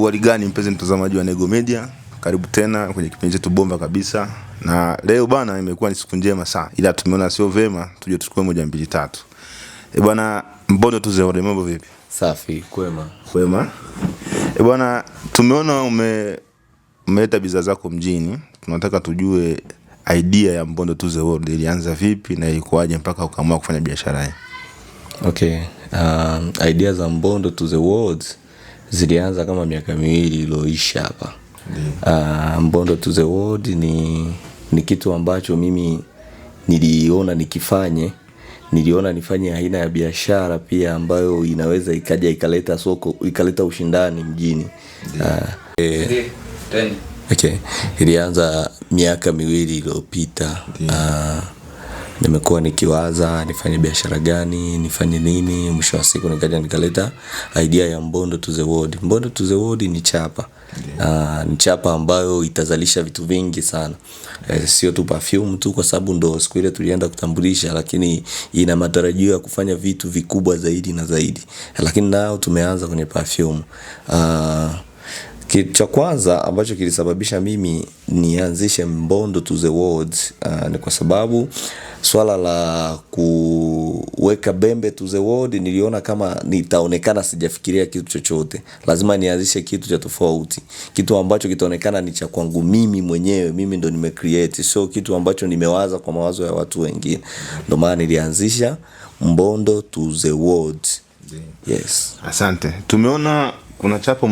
Uhali gani mpenzi mtazamaji wa Nego Media, karibu tena kwenye kipindi chetu bomba kabisa. Na leo bana, imekuwa ni siku njema sana, ila tumeona sio vema tuje tuchukue moja mbili tatu. E bwana, Mbondo tuzeode, mambo vipi? Safi, kwema. Kwema. E bwana, tumeona umeleta bidhaa zako mjini, tunataka tujue idea ya Mbondo to the World ilianza vipi na ilikuwaje mpaka ukaamua kufanya biashara hii? Okay, idea za Mbondo to the World zilianza kama miaka miwili iliyoisha hapa. Mbondo to the World ni kitu ambacho mimi niliona nikifanye, niliona nifanye aina ya biashara pia ambayo inaweza ikaja ikaleta soko, ikaleta ushindani mjini. Okay. Ilianza miaka miwili iliyopita. Nimekuwa nikiwaza nifanye biashara gani, nifanye nini, mwisho wa siku nikaja nikaleta idea ya Mbondo to the World. Mbondo to the World ni chapa. Ni chapa ambayo itazalisha vitu vingi sana. Sio tu perfume tu kwa sababu ndo siku ile tulienda kutambulisha, lakini ina matarajio ya kufanya vitu vikubwa zaidi na zaidi. Lakini nao tumeanza kwenye perfume. Kitu cha kwanza ambacho kilisababisha mimi nianzishe Mbondo to the World ni kwa sababu swala la kuweka Bembe to the World niliona kama nitaonekana sijafikiria kitu chochote. Lazima nianzishe kitu cha tofauti, kitu ambacho kitaonekana ni cha kwangu mimi mwenyewe, mimi ndo nimecreate, sio kitu ambacho nimewaza kwa mawazo ya watu wengine. Ndio maana nilianzisha Mbondo to the World. Yes. Asante. Tumeona kuna chapa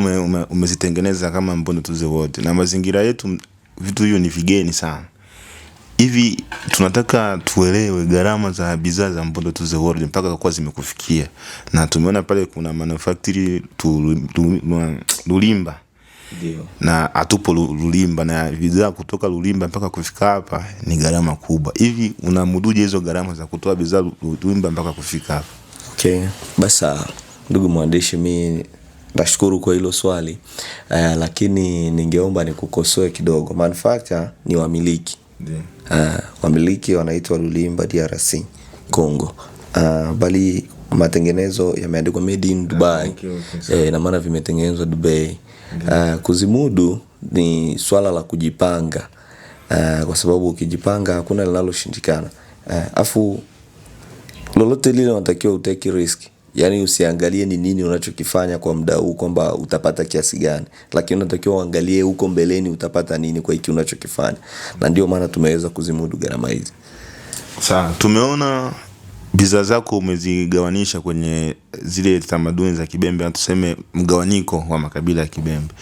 umezitengeneza kama Mbondo to the World, na mazingira yetu vitu hivyo ni vigeni sana. Hivi tunataka tuelewe gharama za bidhaa za Mbondo to the World mpaka kwa zimekufikia. Na tumeona pale kuna manufactory Lulimba. Ndio. Na hatupo Lulimba, na bidhaa kutoka Lulimba mpaka kufika hapa ni gharama kubwa. Hivi unamuduje hizo gharama za kutoa bidhaa Lulimba mpaka kufika hapa? Okay, basa ndugu mwandishi, mi nashukuru kwa hilo swali. Lakini ningeomba nikukosoe kidogo. Manufacturer ni wamiliki. Wamiliki wanaitwa Lulimba DRC Congo. Bali matengenezo yameandikwa made in Dubai. Okay, Ina maana vimetengenezwa Dubai. Kuzimudu ni swala la kujipanga. Kwa sababu ukijipanga hakuna linaloshindikana. Afu lolote lile unatakiwa utake risk. Yaani usiangalie ni nini unachokifanya kwa muda huu kwamba utapata kiasi gani, lakini unatakiwa uangalie huko mbeleni utapata nini kwa hiki unachokifanya. Na ndio maana tumeweza kuzimudu gharama hizi. Sawa, tumeona bidhaa zako umezigawanisha kwenye zile tamaduni za Kibembe, tuseme mgawanyiko wa makabila ya Kibembe.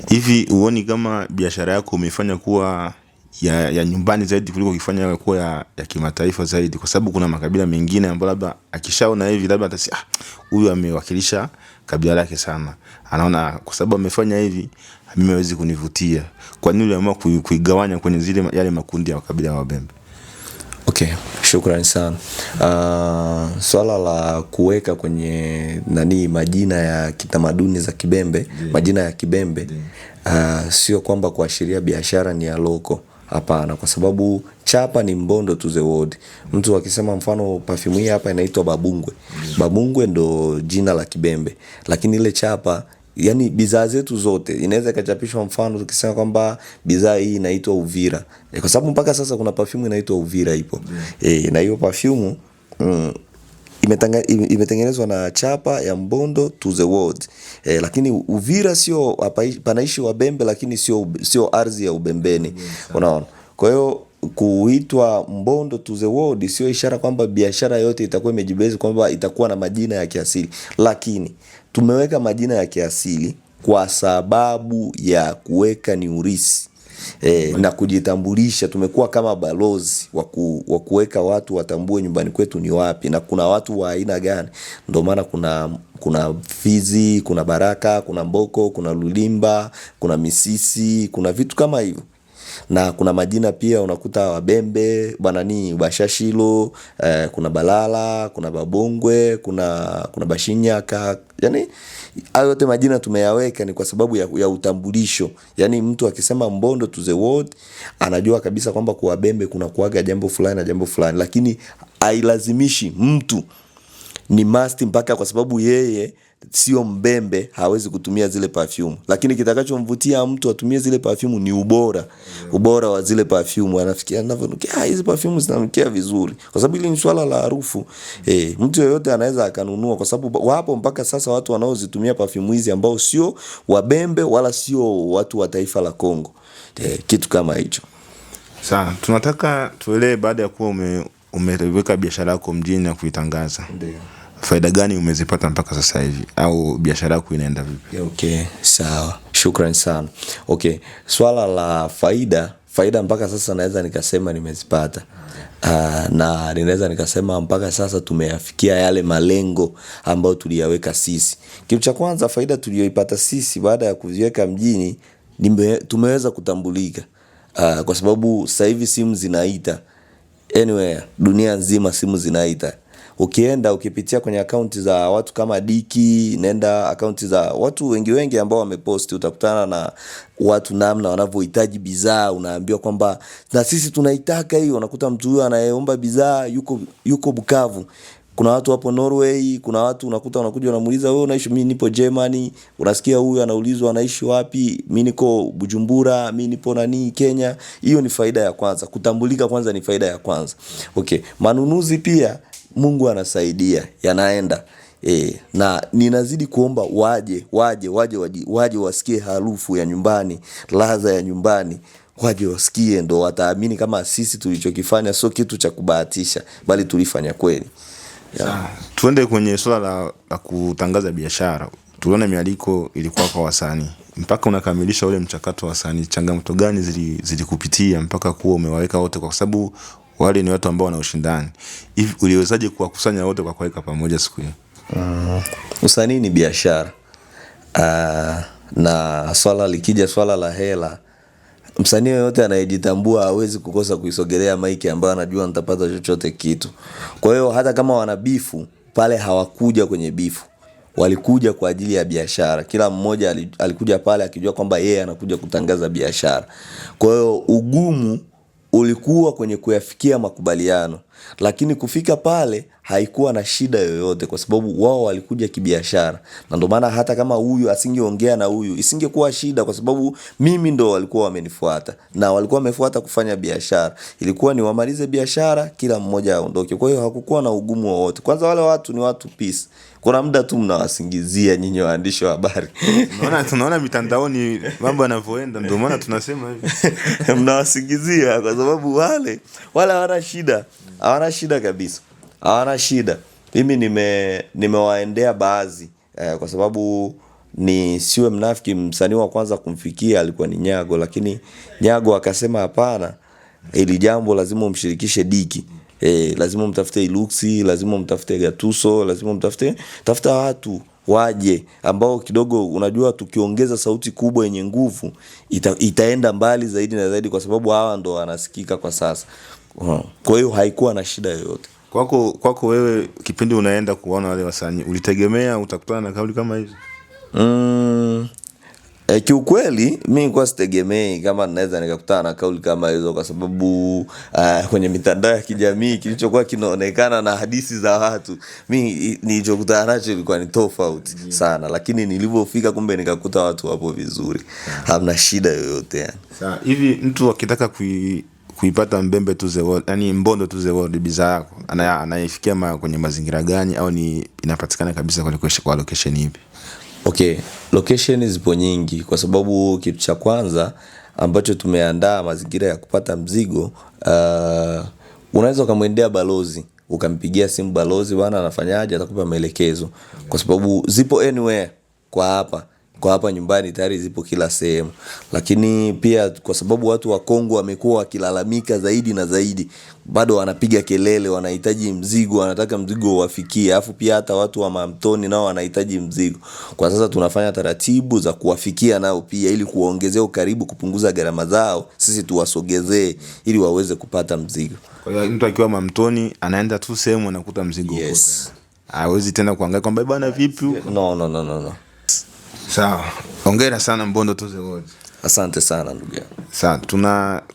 Hivi huoni kama biashara yako umeifanya kuwa ya nyumbani zaidi kuliko ukifanya kuwa ya kimataifa zaidi? Kwa sababu kuna makabila mengine ambayo labda akishaona hivi labda atasema, huyu amewakilisha kabila lake sana, anaona kwa sababu amefanya hivi mimi hawezi kunivutia. Kwa nini uliamua kuigawanya kwenye zile yale makundi ya makabila ya Wabembe? Okay, shukrani sana. Swala la kuweka kwenye nani majina ya kitamaduni za Kibembe, majina ya Kibembe, sio kwamba kuashiria biashara ni ya loko. Hapana, kwa sababu chapa ni Mbondo to the World. Mtu akisema mfano perfume hii hapa inaitwa Babungwe. Babungwe ndo jina la Kibembe. Lakini ile chapa, yani bidhaa zetu zote inaweza ikachapishwa, mfano tukisema kwamba bidhaa hii inaitwa Uvira. Kwa sababu mpaka sasa kuna perfume inaitwa Uvira ipo. Na hiyo perfume imetengenezwa na chapa ya Mbondo to the World. Lakini Uvira sio panaishi Wabembe, lakini sio ardhi ya Ubembeni. Unaona? Kwa hiyo kuitwa Mbondo to the World sio ishara kwamba biashara yote itakuwa imejibezi kwamba itakuwa na majina ya kiasili. Lakini tumeweka majina ya kiasili kwa sababu ya kuweka ni urisi. Na kujitambulisha. Tumekuwa kama balozi wa kuweka watu watambue nyumbani kwetu ni wapi na kuna watu wa aina gani. Ndio maana kuna Fizi, kuna Baraka, kuna Mboko, kuna Lulimba, kuna Misisi, kuna vitu kama hivyo. Na kuna majina pia unakuta Wabembe, Banani, Bashashilo, kuna Balala, kuna Babongwe, kuna Bashinyaka. Yaani hayo yote majina tumeyaweka ni kwa sababu ya utambulisho. Yaani mtu akisema Mbondo to the World anajua kabisa kwamba kwa Wabembe kuna kuaga jambo fulani na jambo fulani, lakini hailazimishi mtu ni must mpaka kwa sababu yeye sio Mbembe hawezi kutumia zile perfume, lakini kitakachomvutia mtu atumie zile perfume ni ubora, ubora wa zile perfume. Anafikia anavyonukia, hizi perfume zinanukia vizuri, kwa sababu hili ni swala la harufu. Mtu yeyote anaweza akanunua, kwa sababu wapo mpaka sasa watu wanaozitumia perfume hizi ambao sio Wabembe wala sio watu wa taifa la Kongo. Kitu kama hicho. Sawa, tunataka tuelewe baada ya kuwa umeweka biashara yako mjini na kuitangaza. Ndio. Faida gani umezipata mpaka sasa hivi au biashara yako inaenda vipi? Okay, sawa. Shukrani sana. Okay, swala la faida mpaka sasa naweza nikasema nimezipata. Na ninaweza nikasema mpaka sasa tumeyafikia yale malengo ambayo tuliyaweka sisi. Kitu cha kwanza, faida tuliyoipata sisi baada ya kuziweka mjini, tumeweza kutambulika. Kwa sababu sasa hivi simu zinaita anywhere, dunia nzima simu zinaita. Ukienda ukipitia kwenye akaunti za watu kama Diki, nenda akaunti za watu wengi wengi ambao wameposti, utakutana na watu namna wanavyohitaji bidhaa, unaambiwa kwamba na sisi tunaitaka hiyo. Unakuta mtu huyo anayeomba bidhaa yuko Bukavu, kuna watu hapo Norway, kuna watu unakuta wanakuja wanamuuliza wewe unaishi, mimi nipo Germany. Unasikia huyu anaulizwa anaishi wapi, mimi niko Bujumbura, mimi nipo nani Kenya. Hiyo ni faida ya kwanza, kutambulika kwanza ni faida ya kwanza. Okay, manunuzi pia Mungu anasaidia, yanaenda. Na ninazidi kuomba waje wasikie harufu ya nyumbani, ladha ya nyumbani, waje wasikie, ndo wataamini kama sisi tulichokifanya sio kitu cha kubahatisha, bali tulifanya kweli. Yeah. Tuende kwenye swala la kutangaza biashara. Tuliona mialiko ilikuwa kwa wasanii. Mpaka unakamilisha ule mchakato wa wasanii, changamoto gani zilikupitia mpaka kuwa umewaweka wote, kwa sababu wale ni watu ambao wana ushindani? Hivi uliwezaje kuwakusanya wote kwa kuweka pamoja siku hiyo? Usanii ni biashara. Na swala likija swala la hela, msanii yeyote anayejitambua hawezi kukosa kuisogelea maiki ambayo anajua nitapata chochote kitu. Kwa hiyo hata kama wana bifu pale, hawakuja kwenye bifu, walikuja kwa ajili ya biashara. Kila mmoja alikuja pale akijua kwamba yeye anakuja kutangaza biashara. Kwa hiyo ugumu ulikuwa kwenye kuyafikia makubaliano, lakini kufika pale haikuwa na shida yoyote, kwa sababu wao walikuja kibiashara. Na ndio maana hata kama huyu asingeongea na huyu isingekuwa shida, kwa sababu mimi ndo walikuwa wamenifuata, na walikuwa wamefuata kufanya biashara. Ilikuwa ni wamalize biashara, kila mmoja aondoke. Kwa hiyo hakukuwa na ugumu wowote. Kwanza wale watu ni watu peace. Kuna muda tu mnawasingizia nyinyi waandishi wa habari. Tunaona mitandaoni mambo yanavyoenda, ndio maana tunasema hivi. Mnawasingizia kwa sababu wale hawana shida. Hawana shida kabisa. Hawana shida. Mimi nimewaendea baadhi, kwa sababu ni siwe mnafiki, msanii wa kwanza kumfikia alikuwa ni Nyago, lakini Nyago akasema hapana, ili jambo lazima umshirikishe Diki. Lazima umtafute Iluxi, lazima umtafute Gatuso, lazima umtafute, tafuta watu waje ambao kidogo, unajua tukiongeza sauti kubwa yenye nguvu itaenda mbali zaidi na zaidi, kwa sababu hawa ndo wanasikika kwa sasa. Kwa hiyo haikuwa na shida yoyote. Kwako wewe kipindi unaenda kuona wale wasanii, ulitegemea utakutana na kauli kama hizo? Kiukweli mimi nilikuwa sitegemei kama naweza nikakutana na kauli kama hizo, kwa sababu kwenye mitandao ya kijamii kilichokuwa kinaonekana na hadithi za watu, mimi nilichokutana nacho ilikuwa ni tofauti sana. Lakini nilipofika kumbe nikakuta watu wapo vizuri. Hamna shida yoyote yani. Sawa, hivi mtu akitaka kuipata Mbembe to the World, yani Mbondo to the World bidhaa yako, anaifikia kwenye mazingira gani, au ni inapatikana kabisa kwa location ipi? Okay, location zipo nyingi, kwa sababu kitu cha kwanza ambacho tumeandaa mazingira ya kupata mzigo, unaweza ukamwendea balozi, ukampigia simu balozi, bwana anafanyaje, atakupa maelekezo. Kwa sababu zipo anywhere kwa hapa nyumbani tayari zipo kila sehemu. Lakini pia kwa sababu watu wa Kongo wamekuwa wakilalamika zaidi na zaidi, bado wanapiga kelele, wanahitaji mzigo, wanataka mzigo uwafikie. Alafu pia hata watu wa Mamtoni nao wanahitaji mzigo. Kwa sasa tunafanya taratibu za kuwafikia nao pia, ili kuwaongezea ukaribu, kupunguza gharama zao, sisi tuwasogezee ili waweze kupata mzigo. Kwa hiyo mtu akiwa Mamtoni anaenda tu sehemu anakuta mzigo. Yes. Hawezi tena kuangalia kwamba bwana vipi huko. No. Sawa. Hongera sana Mbondo to the World. Asante sana ndugu yangu. Sawa,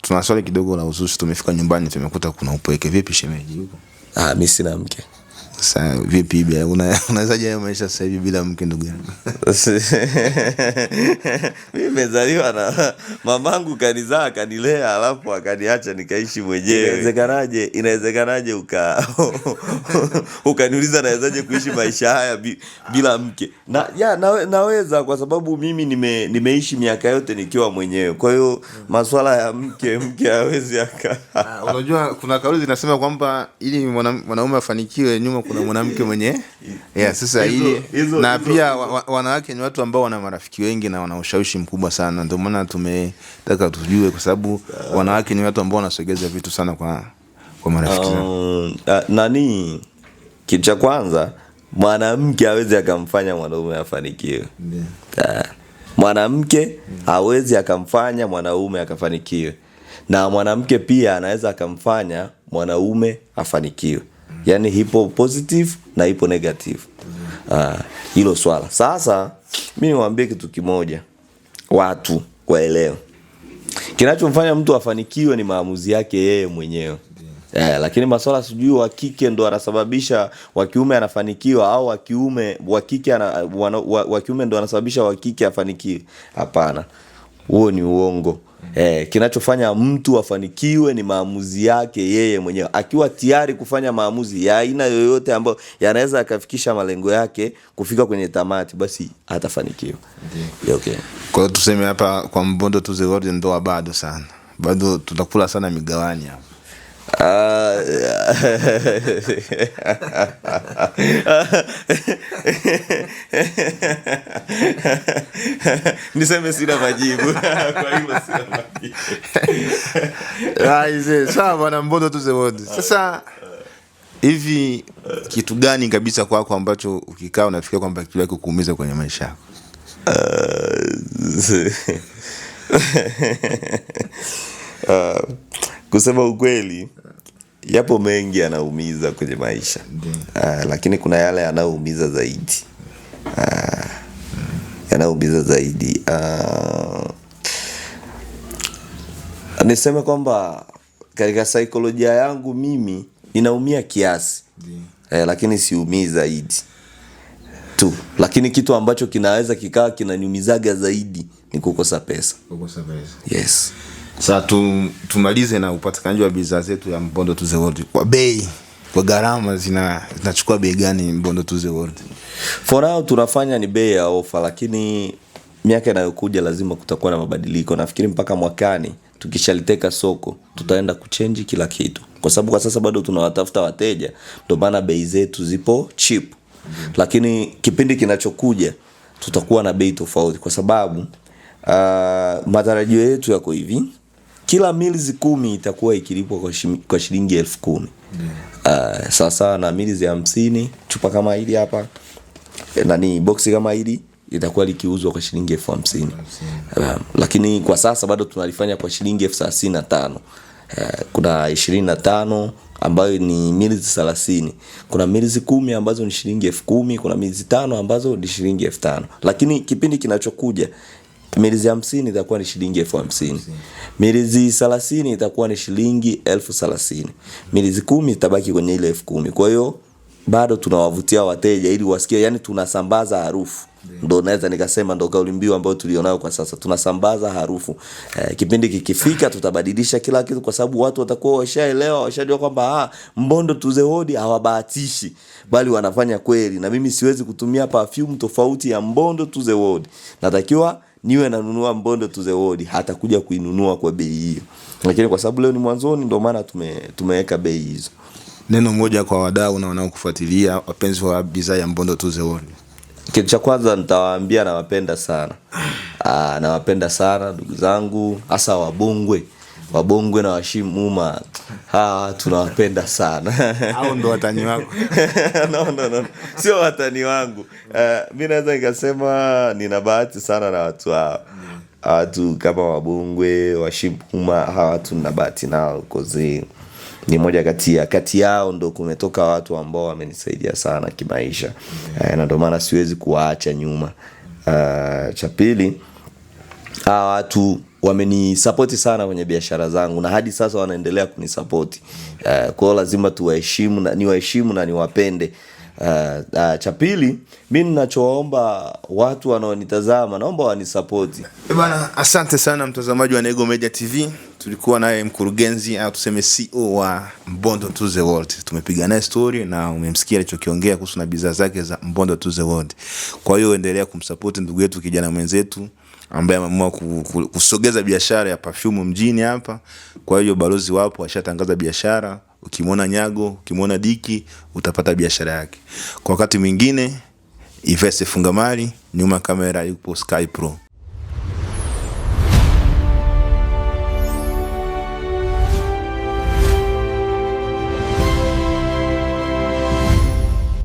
tuna swali kidogo la uzushi. Tumefika nyumbani tumekuta kuna upweke. Vipi shemeji yuko? Mimi sina mke. Sasa vipi unawezaje hayo maisha sasa hivi bila mke ndugu yangu? Mimi nimezaliwa na mamangu, kanizaa akanilea, alafu akaniacha nikaishi mwenyewe. Inawezekanaje ukaniuliza nawezaje kuishi maisha haya bila mke? Na ya naweza kwa sababu mimi nimeishi miaka yote nikiwa mwenyewe. Kwa hiyo masuala ya mke hawezi aka. Unajua kuna kauli zinasema kwamba ili mwanaume afanikiwe nyuma kuna mwanamke mwenye. Yeah, sasa ili na pia wanawake ni watu ambao wana marafiki wengi na wana ushawishi mkubwa sana. Ndio maana tumetaka tujue, kwa sababu wanawake ni watu ambao wanasogeza vitu sana kwa marafiki zao. Nani, kitu cha kwanza, mwanamke hawezi akamfanya mwanaume afanikiwe. Mwanamke hawezi akamfanya mwanaume akafanikiwe. Na mwanamke pia anaweza akamfanya mwanaume afanikiwe. Yaani ipo positive na ipo negative. Hilo swala. Sasa mimi niwaambie kitu kimoja, watu waelewe. Kinachomfanya mtu afanikiwe ni maamuzi yake yeye mwenyewe. Lakini masuala sijui wa kike ndo anasababisha wa kiume anafanikiwa au wa kiume wa kike wa kiume ndo anasababisha wa kike afanikiwe. Hapana. Huo ni uongo. Kinachofanya mtu afanikiwe ni maamuzi yake yeye mwenyewe. Akiwa tayari kufanya maamuzi ya aina yoyote ambayo yanaweza akafikisha malengo yake kufika kwenye tamati, basi atafanikiwa. Yeah, okay. Kwa hiyo tuseme hapa kwa Mbondo to the World ndoa bado sana. Bado tutakula sana migawani hapa. Niseme sina majibu. Kwa hilo sina majibu. Aise, sawa bwana Mbondo to the World. Sasa hivi kitu gani kabisa kwako ambacho ukikaa unafikiria kwamba kile kukuumiza kwenye maisha yako? Kusema ukweli, yapo mengi yanaumiza kwenye maisha. Lakini kuna yale yanaumiza zaidi. Yanaumiza zaidi. Niseme kwamba katika saikolojia yangu mimi ninaumia kiasi. Lakini siumii zaidi tu. Lakini kitu ambacho kinaweza kikaa kinaniumizaga zaidi ni kukosa pesa. Kukosa pesa. Yes. Sasa tumalize na upatikanaji wa bidhaa zetu ya Mbondo to the World. Kwa bei, kwa gharama zinachukua bei gani Mbondo to the World? For now tunafanya ni bei ya ofa, lakini miaka inayokuja lazima kutakuwa na mabadiliko. Nafikiri mpaka mwakani tukishaliteka soko tutaenda kuchange kila kitu. Kwa sababu kwa sasa bado tunawatafuta wateja, ndio maana bei zetu zipo cheap. Lakini kipindi kinachokuja tutakuwa na bei tofauti, kwa sababu matarajio yetu yako hivi: kila milizi 10 itakuwa ikilipwa kwa shilingi 10,000. Sasa na milizi 50, chupa kama hili hapa, nani boxi kama hili itakuwa likiuzwa kwa shilingi 50,000. Lakini kwa sasa bado tunalifanya kwa shilingi 35,000. Kuna 25 ambayo ni milizi 30. Kuna milizi 10 ambazo ni shilingi 10,000, kuna milizi 5 ambazo ni shilingi 5,000. Lakini kipindi kinachokuja milizi 50 itakuwa ni shilingi 50,000. Milizi 30 itakuwa ni shilingi 30,000. Milizi 10 itabaki kwenye ile 10,000. Kwa hiyo bado tunawavutia wateja ili wasikie, yani tunasambaza harufu. Ndio naweza nikasema ndio kauli mbiu ambayo tulionayo kwa sasa, tunasambaza harufu. Kipindi kikifika tutabadilisha kila kitu, kwa sababu watu watakuwa washaelewa, washajua kwamba Mbondo to the World hawabahatishi bali wanafanya kweli. Na mimi siwezi kutumia perfume tofauti ya Mbondo to the World. Natakiwa niwe nanunua Mbondo to the World, hata kuja kuinunua kwa bei hiyo. Lakini kwa sababu leo ni mwanzoni, ndio maana tumeweka bei hizo. Neno moja kwa wadau na wanaokufuatilia, wapenzi wa bidhaa ya Mbondo to the World. Kitu cha kwanza nitawaambia nawapenda sana. Nawapenda sana ndugu zangu, hasa Wabongwe. Wabongwe na Washimuma. Tunawapenda sana. Hao ndo watani wako? No. Sio watani wangu. Mimi naweza nikasema nina bahati sana na watu hao. Watu kama Wabongwe, Washimuma, hawa watu nina bahati nao, cause ni moja kati yao ndo kumetoka watu ambao wamenisaidia sana kimaisha. Na ndio maana siwezi kuwaacha nyuma. Cha pili, hawa watu Wamenisapoti sana kwenye biashara zangu na hadi sasa wanaendelea kunisapoti. Kwa hiyo lazima tuwaheshimu na niwaheshimu na niwapende. Cha pili, mi ninachowaomba watu wanaonitazama, naomba wanisapoti. Bana, asante sana mtazamaji wa Nego Media TV. Tulikuwa naye mkurugenzi au tuseme CEO wa Mbondo to the World. Tumepiga naye story na umemsikia alichokiongea kuhusu na bidhaa zake za Mbondo to the World. Kwa hiyo endelea kumsupport ndugu yetu kijana mwenzetu ambaye ameamua kusogeza biashara ya perfume mjini hapa. Kwa hiyo balozi wapo ashatangaza biashara. Ukimwona Nyago, ukimwona Diki utapata biashara yake. Kwa wakati mwingine, Ivese Fungamali, nyuma kamera yupo Sky Pro.